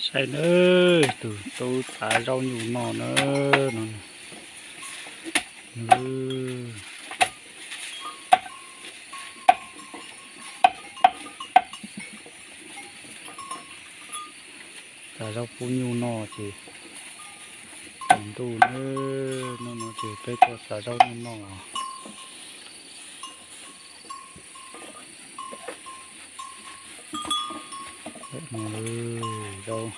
Saib nawb, tus tub txav zaub nyuj noj nawb no. Txav zaub pub nyuj noj ces ntuj nawb, hnub no ces peb tuaj txav zaub nyuj noj. Zaub,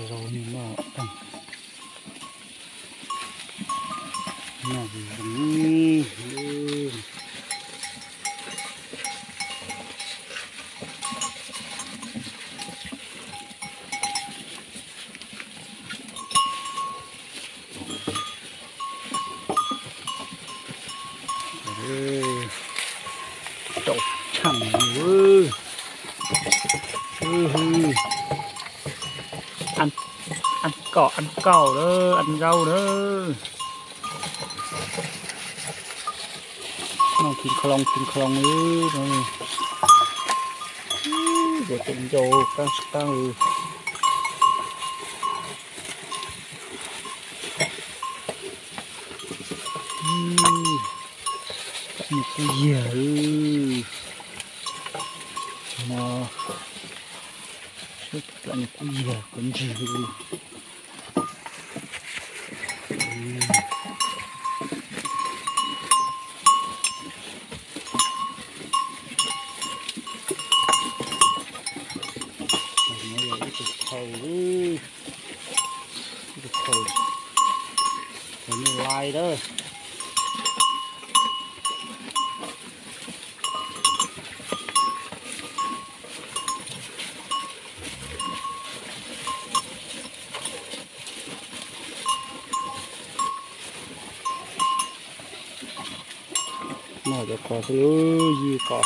zaub nyuj noj, noj zoo. Rau tshaaj, ăn, ăn cỏ ăn cỏ đó, ăn rau đó. Noj khib khloo khib khloo li no. Ua tus ncau qab qab li. Nws kuj yag, no, nws kuj yag kuv ntswg. Ib tug thaum, ib tug thaum, thaum nyuj lais lawm. Noj cov ko xwb, yij ko,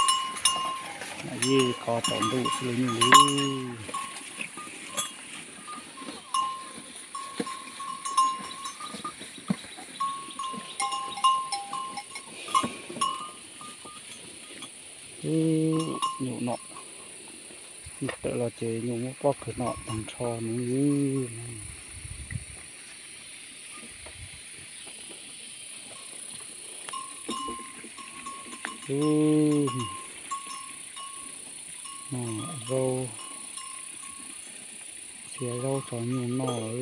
yij ko tom ntuj xwb li nyuj li. Nyuj no, tawm los ces nyuj muab pob kws no tag nrho nws. Zaub, txiav zaub tso nyuj noj.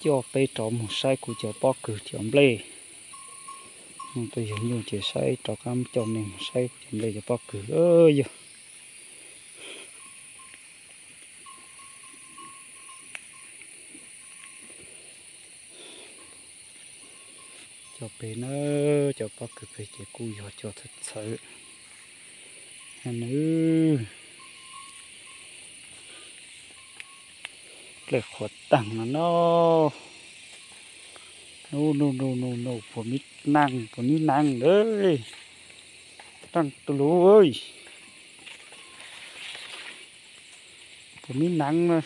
Coj peb rov mus saib kuv cov pob kws cov nplej. Tuaj yug nyuj ces saib rov qab coj nej mus saib kuv cov nplej cov pob kws yog. Cov pem na, cov pob kws pem ces kuj yog cov txhawv txhawv. Nws dlej qhuav tag no no. Nub nub nub nub nub, puas mib nees, puas mib nees lawm. Nees tus lub, puas mib nees na.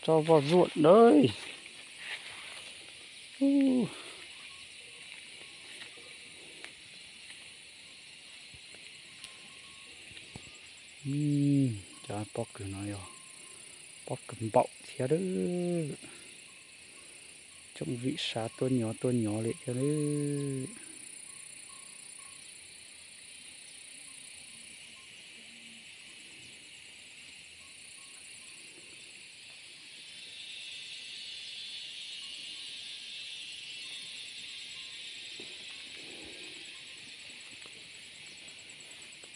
Tso voj zuaj lawm. Cov pob kws no yog pob kws npaum thiab lawm. Tsoom vim sav tuaj nyov tuaj nyov li thiab lawm.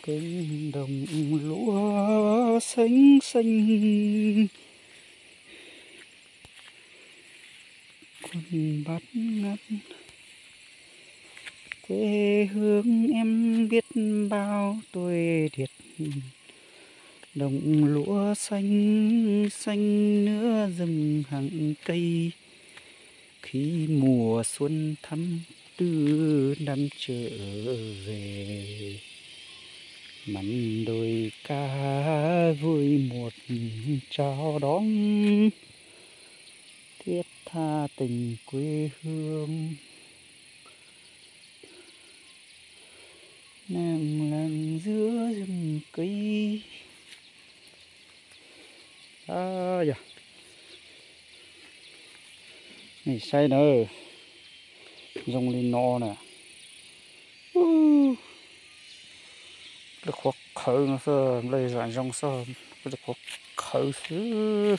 Cánh đồng lúa xanh xanh, quần bạt ngàn. Quê hương em biết bao tuổi điệt, đồng lúa xanh xanh nữa rừng hàng cây. Khi mùa xuân thắm tư năm trở về, Mảnh đồi cá vui một trao đón, thiếp tha tình quê hương, nằm lặng giữa rừng cây. Yog, nej saib na, zoo li no na. Lub qhuav qhawv no xwb, nplej zam zoo xwb, lub qhuav qhawv xwb.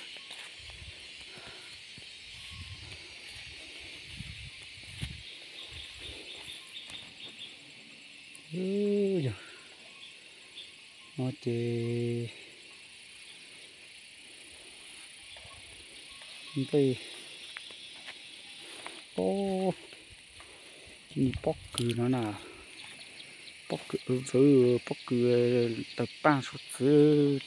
No ces nplej, o, pob kws no na, pob kws, pob kws tawg paj suav txwv.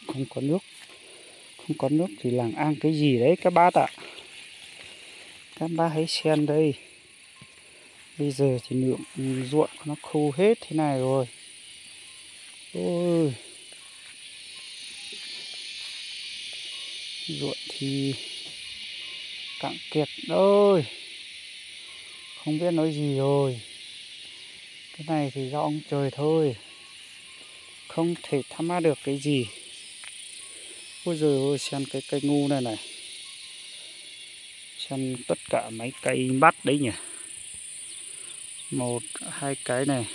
Không có nước, không có nước thì làm ăn cái gì đấy các bác ạ? Các bác hãy xem đây. Bây giờ thì nượm ruộng nó khô hết thế này rồi. Ôi, ruộng thì cạn kiệt rồi. Không biết nói gì rồi. Cái này thì do ông trời thôi. Không thể thắc mắc được cái gì. Ôi giời ơi, xem cái cây ngu này này. Xem tất cả mấy cây bắp đấy nhỉ. Một, hai cái này.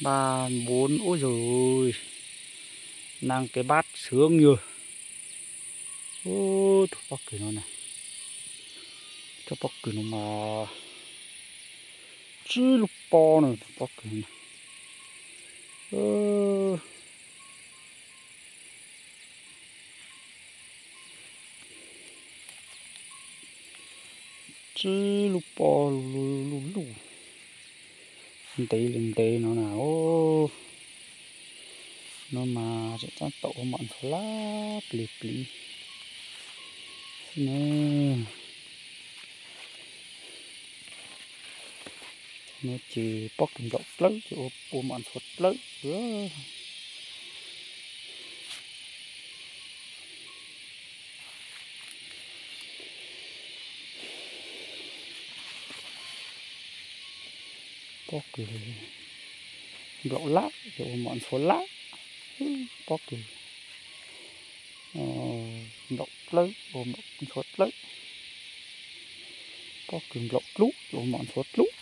Ba, bốn, ôi giời ơi. Năng cái bát sướng như. Ôi, tus pob kws no nè. Tus pob kws no mas tsib lub pob no, tus pob kws no. Tsib lub pob luj luj, ntev li ntev no na. No mas tseem tab tom ua mom ntxhua lab plis plis xwb ne. No ces pob kws nplaum dlawb ces ua mom ntxhua dlawb. Pob kws nplaum lab ces ua mom ntxhua lab. Pob kws nplaum dlawb ua mom ntxhua dlawb. Pob kws nplaum dlub ua mom ntxhua dlub.